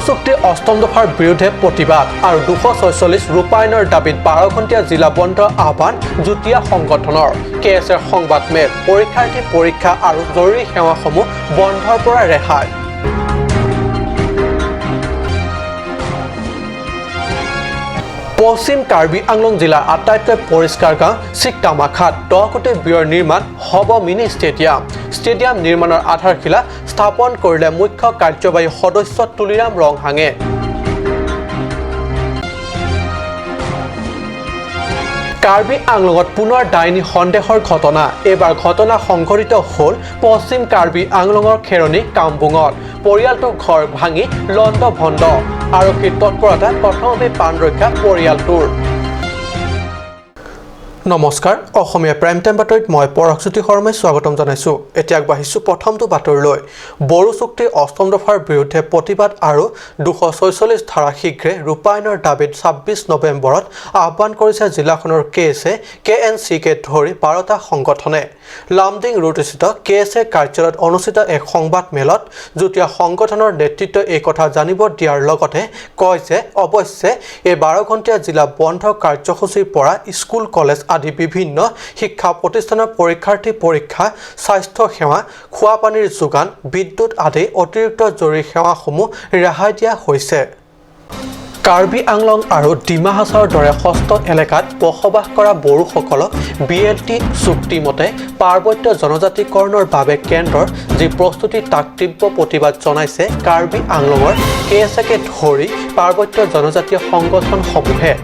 চুক্তিৰ অষ্টম দফাৰ বিৰুদ্ধে প্ৰতিবাদ আৰু 246 ৰূপায়ণৰ দাবীত 12 ঘণ্টীয়া জিলা বন্ধৰ আহ্বান যুটীয়া সংগঠনৰ। কে এছ এৰ সংবাদমেল। পৰীক্ষাৰ্থী পৰীক্ষা আৰু জৰুৰী সেৱাসমূহ বন্ধৰ পৰা ৰেহাই। পশ্চিম কাৰ্বি আংলং জিলাৰ আটাইতকৈ পৰিষ্কাৰ গাঁও চিকটামাখাত 10 কোটি ব্যয়ৰ নিৰ্মাণ হ'ব মিনি ষ্টেডিয়াম। ষ্টেডিয়াম নিৰ্মাণৰ আধাৰশিলা স্থাপন কৰিলে মুখ্য কাৰ্যবাহী সদস্য তুলিৰাম ৰংহাঙে। কাৰ্বি আংলঙত পুনৰ ডাইনী সন্দেহৰ ঘটনা। এইবাৰ ঘটনা সংঘটিত হ'ল পশ্চিম কাৰ্বি আংলঙৰ খেৰণি কামবুঙত। পৰিয়ালটোৰ ঘৰ ভাঙি লণ্ড ভণ্ড। আৰক্ষীৰ তৎপৰতাত প্ৰথমতে প্ৰাণ ৰক্ষা পৰিয়ালটোৰ। নমস্কাৰ, অসমীয়া প্ৰাইম টাইম বাতৰিত মই পৰশজ্যোতি শৰ্মাই স্বাগতম জনাইছোঁ। এতিয়া আগবাঢ়িছোঁ প্ৰথমটো বাতৰিলৈ। বড়ো চুক্তিৰ অষ্টম দফাৰ বিৰুদ্ধে প্ৰতিবাদ আৰু 246 ধাৰা শীঘ্ৰে ৰূপায়ণৰ দাবীত 26 নৱেম্বৰত আহ্বান কৰিছে জিলাখনৰ কে এছ এ, কে এন চিকে ধৰি 12টা সংগঠনে। লামডিং ৰোডস্থিত কে এছ এ কাৰ্যালয়ত অনুষ্ঠিত এক সংবাদ মেলত যুটীয়া সংগঠনৰ নেতৃত্বই এই কথা জানিব দিয়াৰ লগতে কয় যে অৱশ্যে এই 12 ঘণ্টীয়া জিলা বন্ধ কাৰ্যসূচীৰ পৰা স্কুল, কলেজ আদি বিভিন্ন শিক্ষা প্ৰতিষ্ঠানৰ পৰীক্ষাৰ্থী পৰীক্ষা, স্বাস্থ্য সেৱা, খোৱাপানীৰ যোগান, বিদ্যুৎ আদি অতিৰিক্ত জৰুৰী সেৱাসমূহ ৰেহাই দিয়া হৈছে। কাৰ্বি আংলং আৰু ডিমা হাছাওৰ দৰে ষষ্ঠ এলেকাত বসবাস কৰা বড়োসকলক বি এল টি চুক্তি মতে পাৰ্বত্য জনজাতিকৰণৰ বাবে কেন্দ্ৰৰ যি প্ৰস্তুতি, তাক তীব্ৰ প্ৰতিবাদ জনাইছে কাৰ্বি আংলঙৰ কে এছ একে ধৰি পাৰ্বত্য জনজাতীয় সংগঠনসমূহে।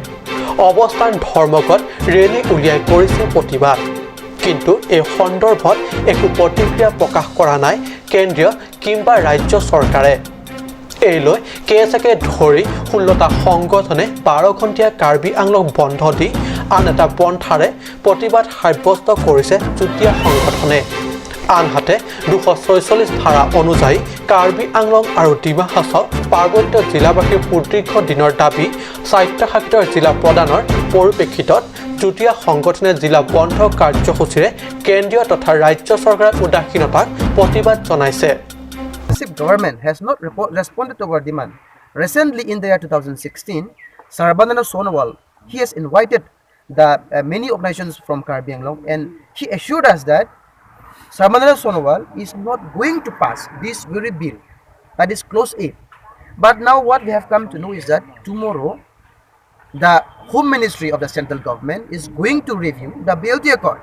অৱস্থান ধৰ্মঘট, ৰেলী উলিয়াই কৰিছে প্ৰতিবাদ। কিন্তু এই সন্দৰ্ভত একো প্ৰতিক্ৰিয়া প্ৰকাশ কৰা নাই কেন্দ্ৰীয় কিম্বা ৰাজ্য চৰকাৰে। এই লৈ কে এছ একে ধৰি 16টা সংগঠনে 12 ঘণ্টীয়া কাৰ্বি আংলং বন্ধ দি আন এটা পন্থাৰে প্ৰতিবাদ সাব্যস্ত কৰিছে যুটীয়া সংগঠনে। আনহাতে 246 ধাৰা অনুযায়ী কাৰ্বি আংলং আৰু ডিমা হাছাও পাৰ্বত্য জিলাবাসীৰ সুদীৰ্ঘ দিনৰ দাবী স্বায়ত্তশাসিত জিলা প্ৰদানৰ পৰিপ্ৰেক্ষিতত যুটীয়া সংগঠনে জিলা বন্ধ কাৰ্যসূচীৰে কেন্দ্ৰীয় তথা ৰাজ্য চৰকাৰৰ উদাসীনতাক প্ৰতিবাদ জনাইছে। Government has not responded to our demand. Recently, in the year 2016, Sarbananda Sonowal, he has invited the many organizations from Karbi Anglong, and he assured us that Sarbananda Sonowal is not going to pass this very bill, that is Clause 8. But now what we have come to know is that tomorrow the Home Ministry of the central government is going to review the BLT Accord.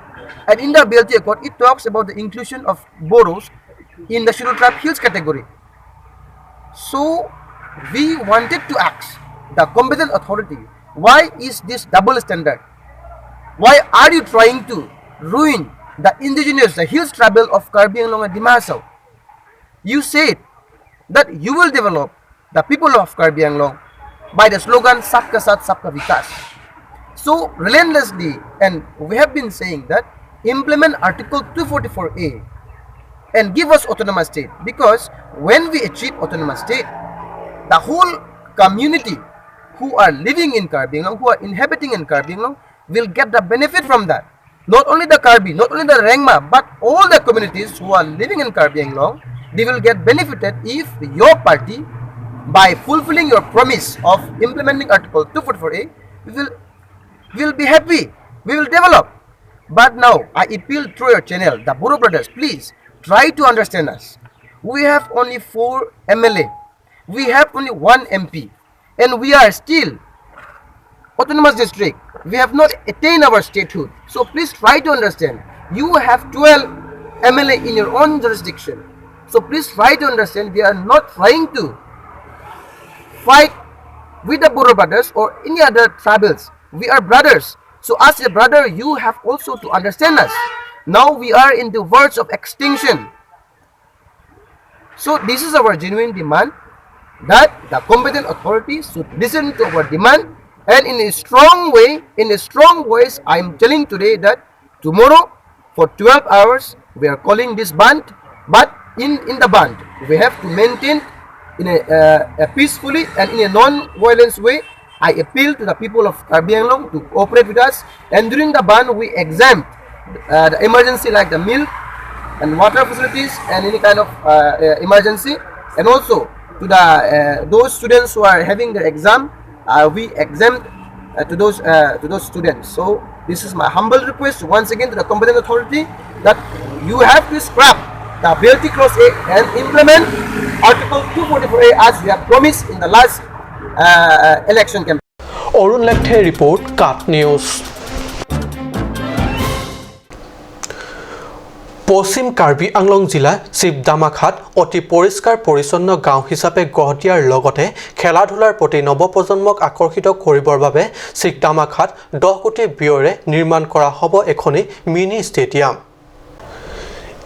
And in the BLT Accord, it talks about the inclusion of Boros in the Scheduled Tribe Hills category. So we wanted to ask the competent authority, why is this double standard? Why are you trying to ruin the indigenous, the hills tribal of Karbi Anglong and Dima Hasao? You said that you will develop the people of Karbi Anglong by the slogan Sabka Saath Sabka Vikas. So relentlessly, and we have been saying that implement Article 244A and give us autonomous state, because when we achieve autonomous state, the whole community who are living in Karbi Anglong, who are inhabiting in Karbi Anglong, will get the benefit from that. Not only the Karbi, not only the Rengma, but all the communities who are living in Karbi Anglong, they will get benefited if your party, by fulfilling your promise of implementing Article 244A, we will be happy, we will develop. But now I appeal through your channel, the Boro Brothers, please try to understand us. We have only four MLA, we have only one MP, and we are still autonomous district. We have not attained our statehood. So please try to understand. You have 12 MLA in your own jurisdiction. So please try to understand. We are not trying to fight with the Boro brothers or any other tribals. We are brothers. So as a brother, you have also to understand us. Now we are in the verge of extinction. So this is our genuine demand, that the competent authorities should listen to our demand, and in a strong way, in a strong voice, I am telling today that tomorrow for 12 hours we are calling this bandh, but in the bandh we have to maintain in a peacefully and in a non-violence way. I appeal to the people of Karbi Anglong to cooperate with us, and during the bandh we exempt the emergency like the milk and water facilities and any kind of emergency, and also to the those students who are having their exam, we exempt to those students. So this is my humble request once again to the competent authority that you have to scrap the BLT clause A and implement Article 244A as you have promised in the last election campaign. Arun লেখথে report, Cut news. পশ্চিম কাৰ্বি আংলং জিলা শিৱদামাখাত অতি পৰিষ্কাৰ পৰিচ্ছন্ন গাঁও হিচাপে গঢ় দিয়াৰ লগতে খেলা ধূলাৰ প্ৰতি নৱপ্ৰজন্মক আকৰ্ষিত কৰিবৰ বাবে চিকদামাখাত 10 কোটি ব্যয়েৰে নিৰ্মাণ কৰা হ'ব এখনি মিনি ষ্টেডিয়াম।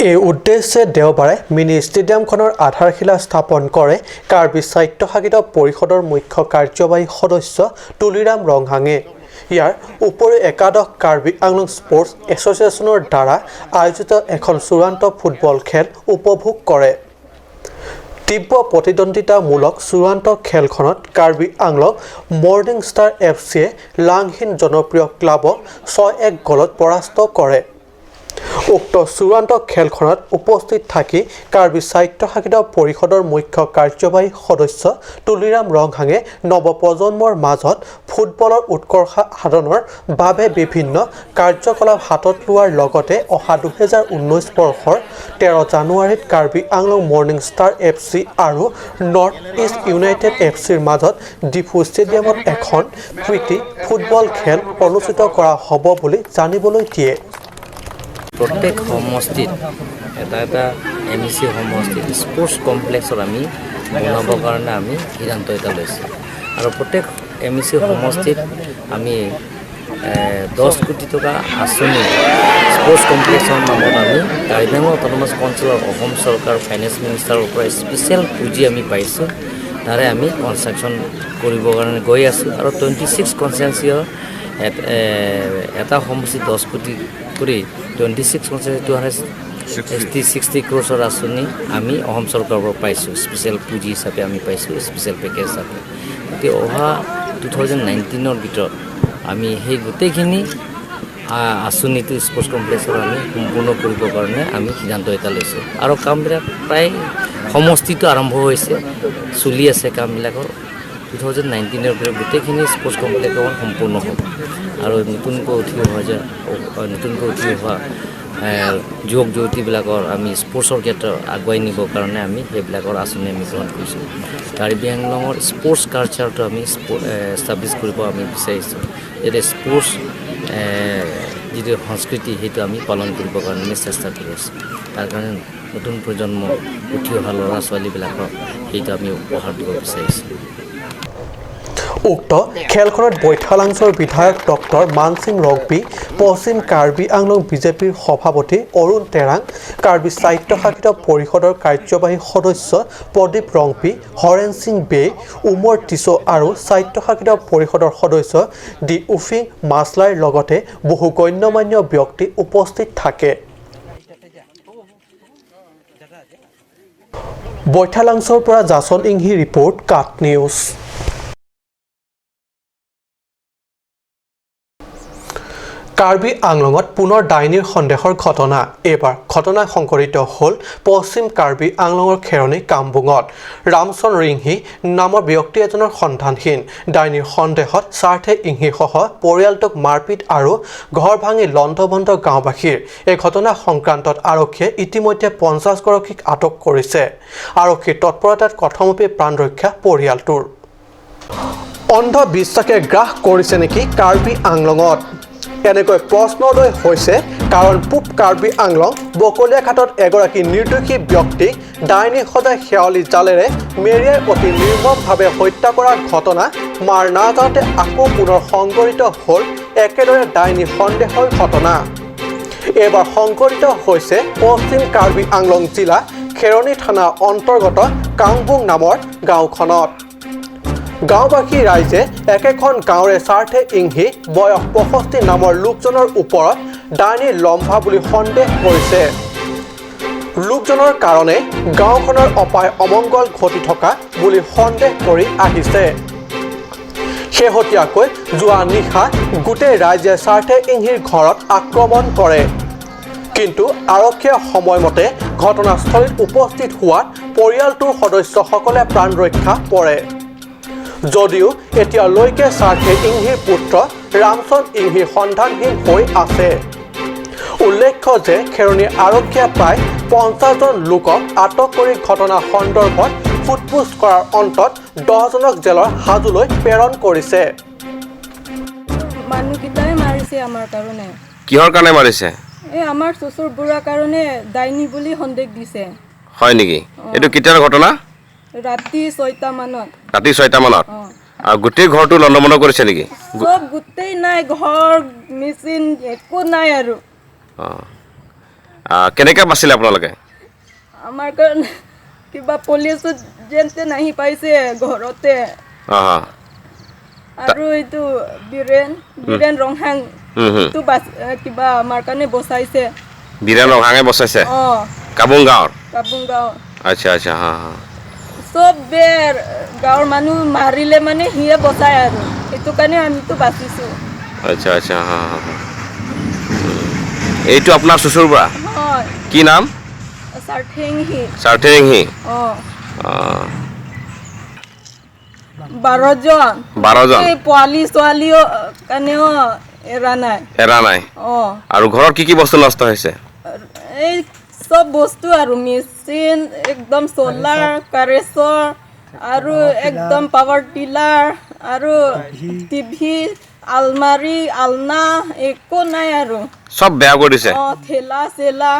এই উদ্দেশ্যে দেওবাৰে মিনি ষ্টেডিয়ামখনৰ আধাৰশিলা স্থাপন কৰে কাৰ্বি স্বায়ত্তশাসিত পৰিষদৰ মুখ্য কাৰ্যবাহী সদস্য তুলিৰাম ৰংহাঙে। ইয়াৰ উপৰিও একাদশ কাৰ্বি আংলং স্পৰ্টছ এছ'চিয়েশ্যনৰ দ্বাৰা আয়োজিত এখন চূড়ান্ত ফুটবল খেল উপভোগ কৰে। তীব্ৰ প্ৰতিদ্বন্দ্বিতামূলক চূড়ান্ত খেলখনত Karbi Anglong morning star F C Langhin জনপ্ৰিয় ক্লাবক 6-1 গ'লত পৰাস্ত কৰে। উক্ত চূড়ান্ত খেলখনত উপস্থিত থাকি কাৰ্বি স্বায়ত্তশাসিত পৰিষদৰ মুখ্য কাৰ্যবাহী সদস্য তুলিৰাম ৰংহাঙে নৱপ্ৰজন্মৰ মাজত ফুটবলৰ উৎকৰ্ষ সাধনৰ বাবে বিভিন্ন কাৰ্যকলাপ হাতত লোৱাৰ লগতে অহা 2019 বৰ্ষৰ 13 জানুৱাৰীত Karbi Anglong morning star F C আৰু নৰ্থ ইষ্ট ইউনাইটেড এফ চিৰ মাজত ডিফু ষ্টেডিয়ামত এখন প্ৰীতি ফুটবল খেল অনুষ্ঠিত কৰা হ'ব বুলি জানিবলৈ দিয়ে। প্ৰত্যেক সমষ্টিত এটা এটা এমইচি সমষ্টিত স্পৰ্টছ কমপ্লেক্সত আমি বনাবৰ কাৰণে আমি সিদ্ধান্ত এটা লৈছোঁ আৰু প্ৰত্যেক এমইচি সমষ্টিত আমি 10 কোটি টকা আঁচনি স্পৰ্টছ কমপ্লেক্সৰ নামত আমি কাৰ্বি আংলং অট'নমাছ কাউন্সিলৰ অসম চৰকাৰ ফাইনেন্স মিনিষ্টাৰৰ পৰা স্পেচিয়েল পুঁজি আমি পাইছোঁ। তাৰে আমি কনষ্ট্ৰাকশ্যন কৰিবৰ কাৰণে গৈ আছোঁ আৰু 26 কনষ্টিটুৱেঞ্চিৰ এটা সমষ্টিত 10 কোটি কৰি 26 কনষ্টিটুৱেঞ্চি 260 ক্ৰ'ৰ্ছৰ আঁচনি আমি অসম চৰকাৰৰ পৰা পাইছোঁ। স্পেচিয়েল পুঁজি হিচাপে আমি পাইছোঁ, স্পেচিয়েল পেকেজ হিচাপে। গতিকে অহা 2019ৰ ভিতৰত আমি সেই গোটেইখিনি আঁচনিটো স্পৰ্টছ কমপ্লেক্সৰ আমি সম্পূৰ্ণ কৰিবৰ কাৰণে আমি সিদ্ধান্ত এটা লৈছোঁ আৰু কামবিলাক প্ৰায় সমষ্টিটো আৰম্ভ হৈছে, চলি আছে কামবিলাকৰ। 2019ৰ ভিতৰত গোটেইখিনি স্পৰ্টছ কমপ্লেক্স সম্পূৰ্ণ হ'ব আৰু নতুনকৈ উঠি অহা যুৱক যুৱতীবিলাকৰ আমি স্পৰ্টছৰ ক্ষেত্ৰত আগুৱাই নিবৰ কাৰণে আমি সেইবিলাকৰ আঁচনি আমি গ্ৰহণ কৰিছোঁ। কাৰ্বি আংলঙৰ স্পৰ্টছ কালচাৰটো আমি এষ্টাব্লিছ কৰিব আমি বিচাৰিছোঁ, যাতে স্পৰ্টছ যিটো সংস্কৃতি, সেইটো আমি পালন কৰিবৰ কাৰণে আমি চেষ্টা কৰি আছোঁ। তাৰ কাৰণে নতুন প্ৰজন্ম, উঠি অহা ল'ৰা ছোৱালীবিলাকক সেইটো আমি উপহাৰ দিব বিচাৰিছোঁ। উক্ত খেলখনত বৈঠালাংছ'ৰ বিধায়ক ডক্টৰ মানসিং ৰংপি, পশ্চিম কাৰ্বি আংলং বিজেপিৰ সভাপতি অৰুণ তেৰাং, কাৰ্বি স্বায়ত্তশাসিত পৰিষদৰ কাৰ্যবাহী সদস্য প্ৰদীপ ৰংপি, হৰেণ সিং বে, উমৰ টিছ' আৰু স্বায়ত্তশাসিত পৰিষদৰ সদস্য ডি উফিং মাছলাইৰ লগতে বহু গণ্যমান্য ব্যক্তি উপস্থিত থাকে। বৈঠালাংছ'ৰ পৰা জাচন ইংহি ৰিপৰ্ট, কাট নিউজ। কাৰ্বি আংলঙত পুনৰ ডাইনীৰ সন্দেহৰ ঘটনা। এইবাৰ ঘটনা সংঘটিত হ'ল পশ্চিম কাৰ্বি আংলঙৰ খেৰণি কামবুঙত। ৰামচন ৰিংহি নামৰ ব্যক্তি এজনৰ সন্ধানহীন। ডাইনীৰ সন্দেহত স্বাৰ্থে ইংহিসহ পৰিয়ালটোক মাৰপিট আৰু ঘৰ ভাঙি লণ্ডভণ্ড গাঁওবাসীৰ। এই ঘটনা সংক্ৰান্তত আৰক্ষীয়ে ইতিমধ্যে 50 গৰাকীক আটক কৰিছে। আৰক্ষীৰ তৎপৰতাত কথমপি প্ৰাণ ৰক্ষা পৰিয়ালটোৰ। অন্ধবিশ্বাসে গ্ৰাস কৰিছে নেকি কাৰ্বি আংলঙত, এনেকৈ প্ৰশ্নোদয় হৈছে। কাৰণ পূব কাৰ্বি আংলং বকলীয়াঘাটত এগৰাকী নিৰ্দোষী ব্যক্তিক ডাইনী সজাই শেৱালি জালেৰে মেৰিয়াই অতি নিৰ্মমভাৱে হত্যা কৰাৰ ঘটনা মাৰ নাযাওঁতে আকৌ পুনৰ সংঘটিত হ'ল একেদৰে ডাইনী সন্দেহৰ ঘটনা। এইবাৰ সংঘটিত হৈছে পশ্চিম কাৰ্বি আংলং জিলা খেৰণি থানাৰ অন্তৰ্গত কাংবুং নামৰ গাঁওখনত। গাঁওবাসী ৰাইজে একেখন গাঁৱৰে স্বাৰ্থে ইংহি, বয়স 65 নামৰ লোকজনৰ ওপৰত ডাইনী লম্ভা বুলি সন্দেহ কৰিছে। লোকজনৰ কাৰণে গাঁওখনৰ অপায় অমংগল ঘটি থকা বুলি সন্দেহ কৰি আহিছে। শেহতীয়াকৈ যোৱা নিশা গোটেই ৰাইজে স্বাৰ্থে ইংহিৰ ঘৰত আক্ৰমণ কৰে। কিন্তু আৰক্ষীয়ে সময়মতে ঘটনাস্থলীত উপস্থিত হোৱাত পৰিয়ালটোৰ সদস্যসকলে প্ৰাণ ৰক্ষা পৰে যদিও এতিয়ালৈকে চাৰ্থে ইংহিৰ পুত্ৰ ৰামচন ইংহি সন্ধানহীন হৈ আছে। উল্লেখ্য যে খেৰণি আৰক্ষীয়ে প্ৰায় 50জন লোকক আটক কৰি ঘটনা সন্দৰ্ভত সোধপোছ কৰাৰ অন্তত 10জনক জেলৰ হাজোলৈ প্ৰেৰণ কৰিছে। মানুহকেইটাই মাৰিছে আমাৰ কাৰণে। কিহৰ কাৰণে মাৰিছে? এই আমাৰ চচুৰ বুঢ়াৰ কাৰণে ডাইনী বুলি সন্দেহ দিছে। হয় নেকি? এইটো কেতিয়াৰ ঘটনা? ৰাতি 6টা মানত। ৰাতি 6টা মানত? অঁ। আৰু গোটেই ঘৰটো লণ্ডভণ্ড কৰিছে নেকি? চব গোটেই নাই, ঘৰ মেচিন একো নাই আৰু। অঁ, কেনেকৈ বাচিলে আপোনালোকে? আমাৰ কাৰণে কিবা পুলিচত যেন তেন আহি পাইছে ঘৰতে। অঁ। আৰু এইটো বীৰেণ ৰংহাং হুম। টো বাচ কিবা আমাৰ কাৰণে বচাইছে। বীৰেণ ৰংহাঙে বচাইছে? অঁ। কাবুং গাঁৱৰ? কাবুং গাঁও। আচ্ছা আচ্ছা, হা হা। চব বেৰ গাঁৱৰ মানুহ মাৰিলে মানে সিয়ে বচায় আৰু সেইটো কাৰণে আমিতো বাচিছোঁ। আচ্ছা আচ্ছা, হা হা হা। এইটো আপোনাৰ চচুৰ বুঢ়া? হয়। কি নাম? চাৰ্থেংহি। চাৰ্থেংহি? অঁ। অঁ। 12জন। 12জন? এই পোৱালি ছোৱালীও কাৰণেও এৰা নাই। এৰা নাই? অঁ। আৰু ঘৰত কি কি বস্তু নষ্ট হৈছে? এই চব বস্তু আৰু মেচিন একদম চ'লাৰ কাৰেছৰ আৰু একদম পাৱাৰ টিলাৰ আৰু টিভি, আলমাৰি, আলনা একো নাই আৰু। চব বেয়া কৰি দিছে? অঁ, ঠেলা চেলা,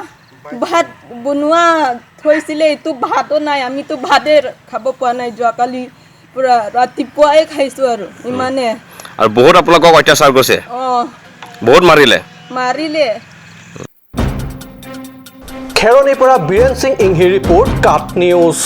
ভাত বনোৱা থৈছিলে, এইটো ভাতো নাই। আমিতো ভাতে খাব পোৱা নাই যোৱাকালি পুৰা, ৰাতিপুৱাই খাইছোঁ আৰু ইমানে। আৰু বহুত আপোনালোকক অত্যাচাৰ কৰিছে? অঁ। বহুত মাৰিলে? মাৰিলে। খেৰণিৰ পৰা বীৰেণ সিং ইংহিৰ ৰিপৰ্ট, কাট নিউজ।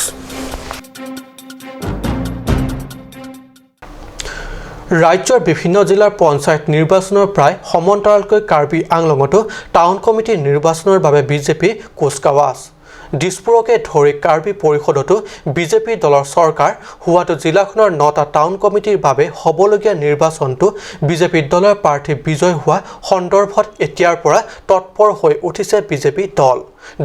ৰাজ্যৰ বিভিন্ন জিলাৰ পঞ্চায়ত নিৰ্বাচনৰ প্ৰায় সমান্তৰালকৈ কাৰ্বি আংলঙতো টাউন কমিটিৰ নিৰ্বাচনৰ বাবে বিজেপি কুচকাৱাজ। দিছপুৰকে ধৰি কাৰ্বি পৰিষদতো বিজেপি দলৰ চৰকাৰ হোৱাটো জিলাখনৰ 9টা টাউন কমিটিৰ বাবে হ'বলগীয়া নিৰ্বাচনটো বিজেপি দলৰ প্ৰাৰ্থী বিজয় হোৱা সন্দৰ্ভত এতিয়াৰ পৰা তৎপৰ হৈ উঠিছে বিজেপি দল।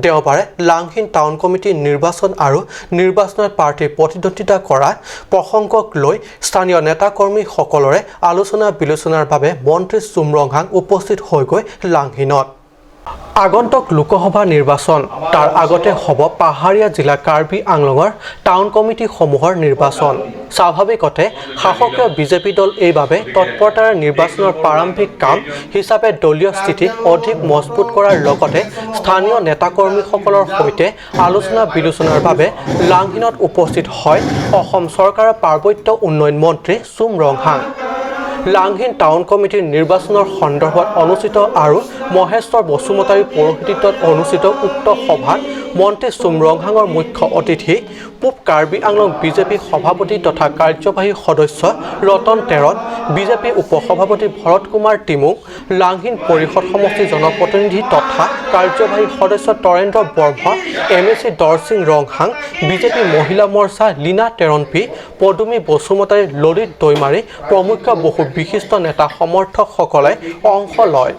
দেওবাৰে লাংহিন টাউন কমিটিৰ নিৰ্বাচন আৰু নিৰ্বাচনত প্ৰাৰ্থী প্ৰতিদ্বন্দ্বিতা কৰা প্ৰসংগক লৈ স্থানীয় নেতাকৰ্মীসকলৰে আলোচনা বিলোচনাৰ বাবে মন্ত্ৰী চুম ৰংহাং উপস্থিত হৈগৈ লাংহিনত। আগন্তুক লোকসভা নিৰ্বাচন, তাৰ আগতে হ'ব পাহাৰীয়া জিলা কাৰ্বি আংলঙৰ টাউন কমিটিসমূহৰ নিৰ্বাচন। স্বাভাৱিকতে শাসকীয় বিজেপি দল এইবাবে তৎপৰতাৰে নিৰ্বাচনৰ প্ৰাৰম্ভিক কাম হিচাপে দলীয় স্থিতি অধিক মজবুত কৰাৰ লগতে স্থানীয় নেতাকৰ্মীসকলৰ সৈতে আলোচনা বিলোচনাৰ বাবে লাংহিনত উপস্থিত হয় অসম চৰকাৰৰ পাৰ্বত্য উন্নয়ন মন্ত্ৰী চুম ৰংহাং। লাংহিন টাউন কমিটিৰ নিৰ্বাচনৰ সন্দৰ্ভত অনুষ্ঠিত আৰু মহেশ্বৰ বসুমতাৰীৰ পৌৰোহিত্যত অনুষ্ঠিত উক্ত সভাত মন্ত্ৰী চুম ৰংহাঙৰ মুখ্য অতিথি পূব কাৰ্বি আংলং বিজেপি সভাপতি তথা কাৰ্যবাহী সদস্য ৰতন টেৰণ, বিজেপি উপসভাপতি ভৰত কুমাৰ টিমুং, লাংহিন পৰিষদ সমষ্টিৰ জনপ্ৰতিনিধি তথা কাৰ্যবাহী সদস্য তৰেন্দ্ৰ Barma, M A C Dorsing Ronghang, BJP মহিলা মৰ্চা লীনা টেৰণপি, পদুমী বসুমতাৰী, ললিত দৈমাৰী প্ৰমুখ্য বহু বিশিষ্ট নেতা সমৰ্থকসকলে অংশ লয়।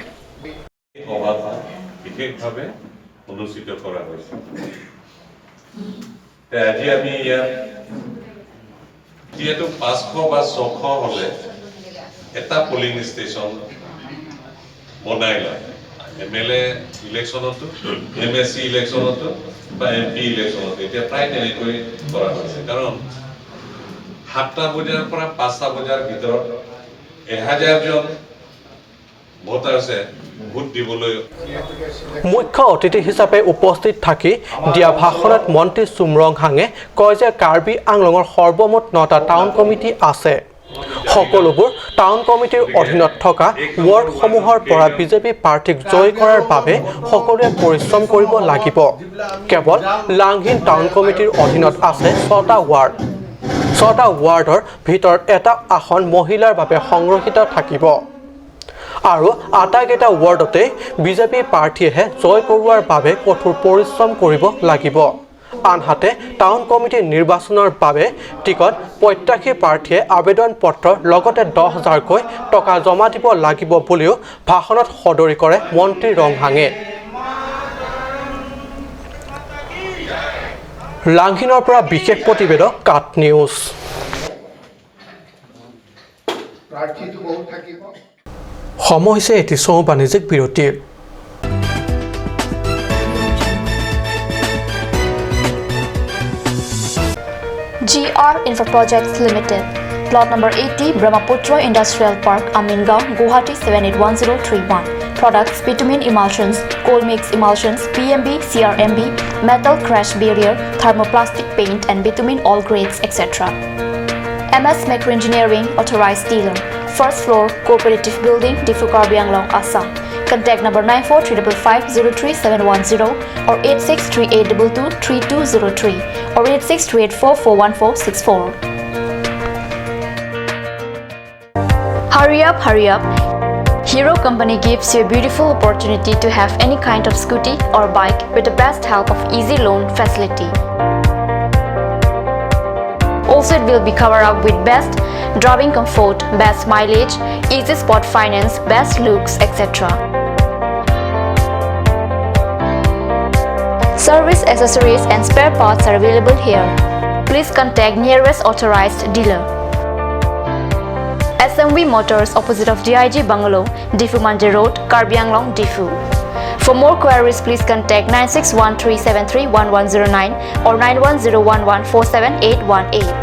সভাখন বিশেষভাৱে অনুষ্ঠিত কৰা হৈছে। তে আজি আমি ইয়াত যিহেতু 500 বা 600 হ'লে এটা পলিং ষ্টেচন বনাই লয়, M L A ইলেকশ্যনতো, M A C ইলেকশ্যনতো বা এম পি ইলেকশ্যনতো এতিয়া প্ৰায় তেনেকৈ কৰা হৈছে। কাৰণ 7টা বজাৰ পৰা 5টা বজাৰ ভিতৰত 1000জন ভোটাৰ্ছে ভোট দিবলৈ মুখ্য অতিথি হিচাপে উপস্থিত থাকি দিয়া ভাষণত মন্ত্ৰী চুম ৰংহাঙে কয় যে কাৰ্বি আংলঙৰ সৰ্বমুঠ 9টা টাউন কমিটি আছে। সকলোবোৰ টাউন কমিটিৰ অধীনত থকা ৱাৰ্ডসমূহৰ পৰা বিজেপি প্ৰাৰ্থীক জয়ী কৰাৰ বাবে সকলোৱে পৰিশ্ৰম কৰিব লাগিব। কেৱল লাংহিন টাউন কমিটিৰ অধীনত আছে 6টা ৱাৰ্ড। 6টা ৱাৰ্ডৰ ভিতৰত এটা আসন মহিলাৰ বাবে সংৰক্ষিত থাকিব আৰু আটাইকেইটা ৱাৰ্ডতে বিজেপি প্ৰাৰ্থীয়েহে জয় কৰোৱাৰ বাবে কঠোৰ পৰিশ্ৰম কৰিব লাগিব। আনহাতে টাউন কমিটিৰ নিৰ্বাচনৰ বাবে টিকট প্ৰত্যাশী প্ৰাৰ্থীয়ে আবেদন পত্ৰৰ লগতে 10 হাজাৰকৈ টকা জমা দিব লাগিব বুলিও ভাষণত সদৰি কৰে মন্ত্ৰী ৰংহাঙে। লাংহিনৰ পৰা বিশেষ প্ৰতিবেদক, কাট নিউজ। সময় হৈছে এটি চমু বাণিজ্যিক বিৰতিৰ। GR Infra Projects Limited, Plot number 80, Brahmaputra Industrial Park, Amingaon, Guwahati 781031. Products: bitumen emulsions, coal mix emulsions, PMB, CRMB, metal crash barrier, thermoplastic paint and bitumen all grades, etc. MS Macro Engineering, authorized dealer. First floor, Cooperative Building, Diphu Karbi Anglong, Assam. Contact number 9435503710 or 8638223203 or 8638441464. Hurry up, hurry up. Hero Company gives you a beautiful opportunity to have any kind of scooty or bike with the best help of easy loan facility. Also, it will be covered up with best driving comfort, best mileage, easy spot finance, best looks, etc. Service accessories and spare parts are available here. Please contact nearest authorized dealer. SMV Motors, opposite of DIG Bungalow, Diphu Mandir Road, Karbi Anglong, Diphu. For more queries, please contact 9613731109 or 9101147818.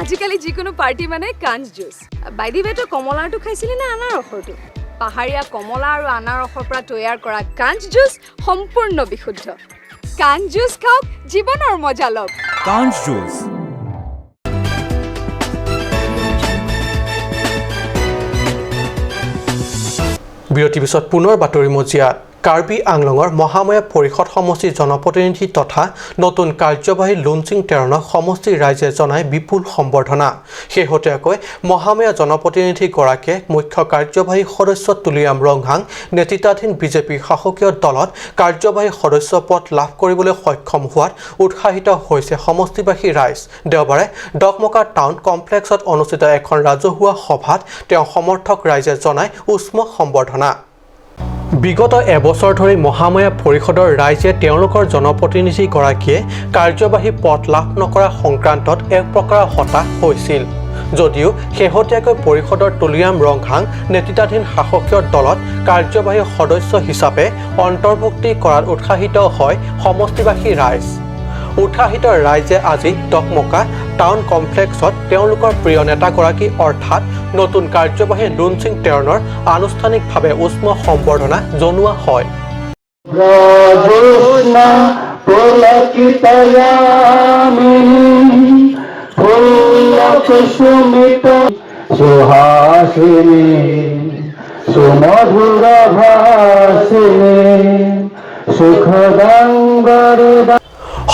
আজিকালি যিকোনো party মানে কাঞ্চ juice. By the ৱে, তই কমলাৰটো খাইছিলি নে আনাৰসৰটো? পাহাৰীয়া কমলা আৰু আনাৰসৰ পৰা তৈয়াৰ কৰা কাঞ্চ জুচ সম্পূৰ্ণ বিশুদ্ধ। কাঞ্চ জুচ খাওক, জীৱনৰ মজা লওক। কাঞ্চ জুচ। বিৰতিৰ পিছত পুনৰ বাতৰি মজিয়াত। কাৰ্বি আংলঙৰ মহামায়া পৰিষদ সমষ্টিৰ জনপ্ৰতিনিধি তথা নতুন কাৰ্যবাহী লুনচিং টেৰণক সমষ্টিৰ ৰাইজে জনাই বিপুল সম্বৰ্ধনা। শেহতীয়াকৈ মহামায়া জনপ্ৰতিনিধিগৰাকীয়ে মুখ্য কাৰ্যবাহী সদস্য তুলিৰাম ৰংহাং নেতৃত্বাধীন বিজেপি শাসকীয় দলত কাৰ্যবাহী সদস্য পদ লাভ কৰিবলৈ সক্ষম হোৱাত উৎসাহিত হৈছে সমষ্টিবাসী ৰাইজ। দেওবাৰে ডকমকা টাউন কমপ্লেক্সত অনুষ্ঠিত এখন ৰাজহুৱা সভাত তেওঁ সমৰ্থক ৰাইজে জনাই উষ্ম সম্বৰ্ধনা। বিগত এবছৰ ধৰি মহামায়া পৰিষদৰ ৰাইজে তেওঁলোকৰ জনপ্ৰতিনিধিগৰাকীয়ে কাৰ্যবাহী পদ লাভ নকৰা সংক্ৰান্তত এক প্ৰকাৰৰ হতাশ হৈছিল যদিও শেহতীয়াকৈ পৰিষদৰ তুলিৰাম ৰংহাং নেতৃত্বাধীন শাসকীয় দলত কাৰ্যবাহী সদস্য হিচাপে অন্তৰ্ভুক্তি কৰাত উৎসাহিত হয় সমষ্টিবাসী ৰাইজ। উৎসাহিত ৰাইজে আজি ডকমকা টাউন কমপ্লেক্সত তেওঁলোকৰ প্ৰিয় নেতাগৰাকী অৰ্থাৎ নতুন কাৰ্যবাহী লুনচিং টেৰণৰ আনুষ্ঠানিকভাৱে উষ্ম সম্বৰ্ধনা জনোৱা হয়।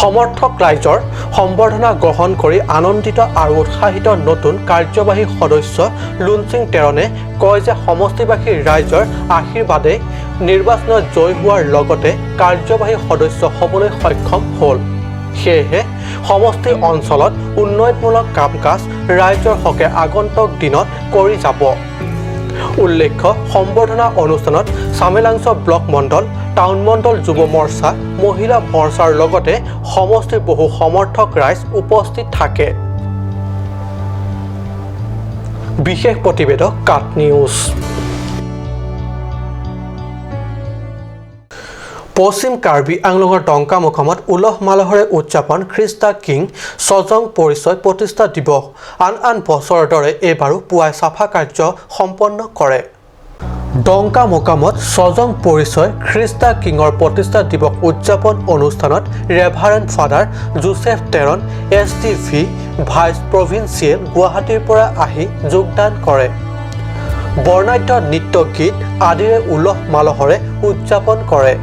সমৰ্থক ৰাইজৰ সম্বৰ্ধনা গ্ৰহণ কৰি আনন্দিত আৰু উৎসাহিত নতুন কাৰ্যবাহী সদস্য লুনচিং টেৰণে কয় যে সমষ্টিবাসী ৰাইজৰ আশীৰ্বাদে নিৰ্বাচনত জয়ী হোৱাৰ লগতে কাৰ্যবাহী সদস্য হ'বলৈ সক্ষম হ'ল। সেয়েহে সমষ্টি অঞ্চলত উন্নয়নমূলক কাম কাজ ৰাইজৰ হকে আগন্তুক দিনত কৰি যাব। উল্লেখ্য, সম্বৰ্ধনা অনুষ্ঠানত চামেলাংছ ব্লক মণ্ডল, টাউন মণ্ডল, যুৱ মৰ্চা, মহিলা মৰ্চাৰ লগতে সমষ্টিৰ বহু সমৰ্থক ৰাইজ উপস্থিত থাকে। বিশেষ প্ৰতিবেদক, কাট নিউজ। পশ্চিম কাৰ্বি আংলঙৰ ডংকামুকামত উলহ মালহেৰে উদযাপন খ্ৰীষ্টা কিং ছজং পৰিচয় প্ৰতিষ্ঠা দিৱস। আন আন বছৰৰ দৰে এইবাৰো পুৱাই চাফা কাৰ্য সম্পন্ন কৰে। ডংকামুকামত ছজং পৰিচয় খ্ৰীষ্টা কিঙৰ প্ৰতিষ্ঠা দিৱস উদযাপন অনুষ্ঠানত reverend father Joseph Teron, SDV, vice provincial, গুৱাহাটীৰ পৰা আহি যোগদান কৰে। বৰ্ণাঢ্য নৃত্য গীত আদিৰে উলহ মালহেৰে উদযাপন কৰে।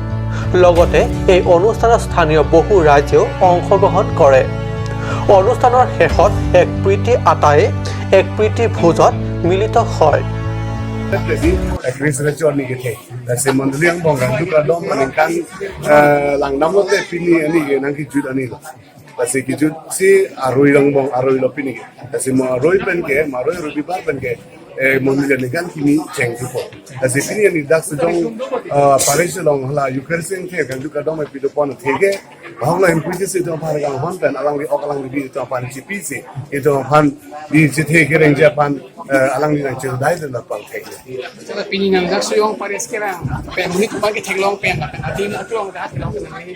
লগতে এই অনুষ্ঠানত স্থানীয় বহু ৰাইজেও অংশগ্ৰহণ কৰে। অনুষ্ঠানৰ শেষত এক প্ৰীতি আটায়ে এক প্ৰীতি ভোজত মিলিত হয়। Chris Rachel ni ke se mandali ang bong kan duka dom man kan lang nam lo te pini ani ke nang ki jut ani lo se ki jut si aroi lang bong aroi lo pini ke se ma roi pen ke ma roi rubi bar pen ke mandali ni kan kimi cheng tu po se pini ani dak se jong paris long hala ukraine the kan duka dom pi do pon the ke bhong la im pi se do par gang hon pen alang ri ok alang ri bi to pan chi pi se e to pan bi chi the ke reng ja pan alang ni nang chi dai de la pal the ke pini nang dak suyong paris ke rang pen muni ko ba ke thlong pen la pen atim atlong da thlong pen ni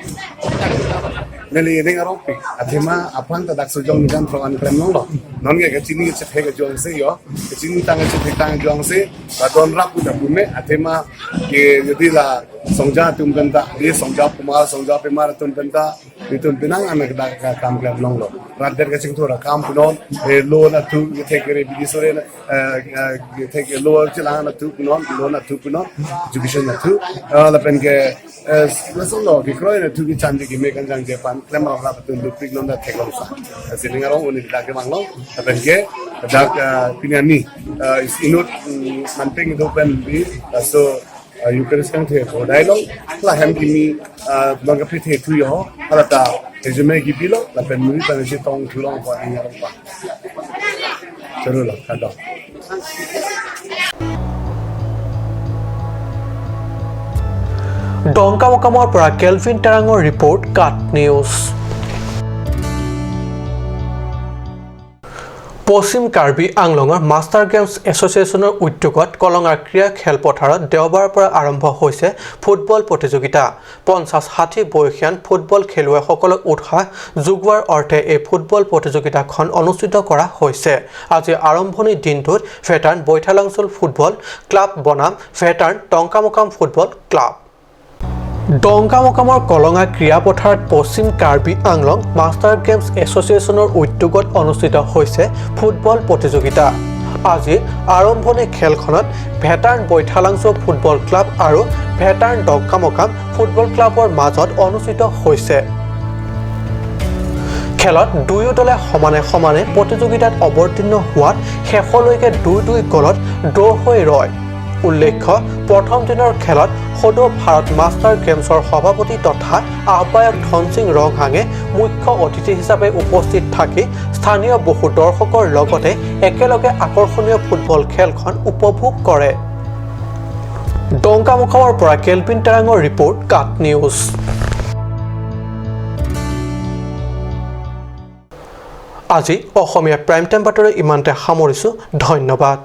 neli ring arong pi athema apan ta dak sujong ni kan thong an klem long lo non ge ke chini che the ke jong se yo ke chini tang che the tang jong se ba don rap ku da bu me athema ke yodi la songja tum kan ta di songja pumar songja pemar tum kan ta di tum pinang anak da ka kam klem long lo rat der ke ching thora kam punon e lo na thu ke the ke re bi sore na ke the ke lo chila na thu punon lo na thu punon education na thu la pen ke la song lo ke kroi na thu ki chan ki me kan jang je pan klem ra patun lu pik non da theklong sa siling arong uni da ke manglong la pen ke da pinani is inut manping do pen bi so Eucharist kan the ko dai long la hem ki mi bang ka the thu yo ala ta resume ki pi lo la pen mi ta ne tong thu long ko ni arong pa chalo la ka do ডংকামকামৰ পৰা kelvin টেৰাঙৰ report, কাট news. পশ্চিম কাৰ্বি আংলঙৰ master games এছ'চিয়েশ্যনৰ উদ্যোগত কলঙাৰ ক্ৰীড়া খেলপথাৰত দেওবাৰৰ পৰা আৰম্ভ হৈছে football প্ৰতিযোগিতা। 50-60 বয়সীয়ান ফুটবল খেলুৱৈসকলক উৎসাহ যোগোৱাৰ অৰ্থে এই ফুটবল প্ৰতিযোগিতাখন অনুষ্ঠিত কৰা হৈছে। আজি আৰম্ভণি দিনটোত ভেটাৰ্ণ বৈঠালাংচুল ফুটবল ক্লাব বনাম ভেটাৰ্ণ টংকামকাম ফুটবল ক্লাব। ডংকামকামৰ কলঙা ক্ৰীড়াপথাৰত পশ্চিম কাৰ্বি আংলং মাষ্টাৰ গেমছ এছ'চিয়েশ্যনৰ উদ্যোগত অনুষ্ঠিত হৈছে ফুটবল প্ৰতিযোগিতা। আজি আৰম্ভণি খেলখনত ভেটাৰ্ণ বৈঠালাংচু ফুটবল ক্লাব আৰু ভেটাৰ্ণ ডংকামকাম ফুটবল ক্লাবৰ মাজত অনুষ্ঠিত হৈছে। খেলত দুয়ো দলে সমানে সমানে প্ৰতিযোগিতাত অৱতীৰ্ণ হোৱাত শেষলৈকে 2-2 গ'লত ড্ৰ হৈ ৰয়। উল্লেখ্য, প্ৰথম দিনৰ খেলত সদৌ ভাৰত মাষ্টাৰ গেমছৰ সভাপতি তথা আহ্বায়ক ধনসিং ৰংহাঙে মুখ্য অতিথি হিচাপে উপস্থিত থাকি স্থানীয় বহু দৰ্শকৰ লগতে একেলগে আকৰ্ষণীয় ফুটবল খেলখন উপভোগ কৰে। ডংকামুখামৰ পৰা কেলভিন টেৰাঙৰ ৰিপৰ্ট, কাট নিউজ। আজি অসমীয়া প্ৰাইম টাইম বাতৰি ইমানতে সামৰিছোঁ। ধন্যবাদ।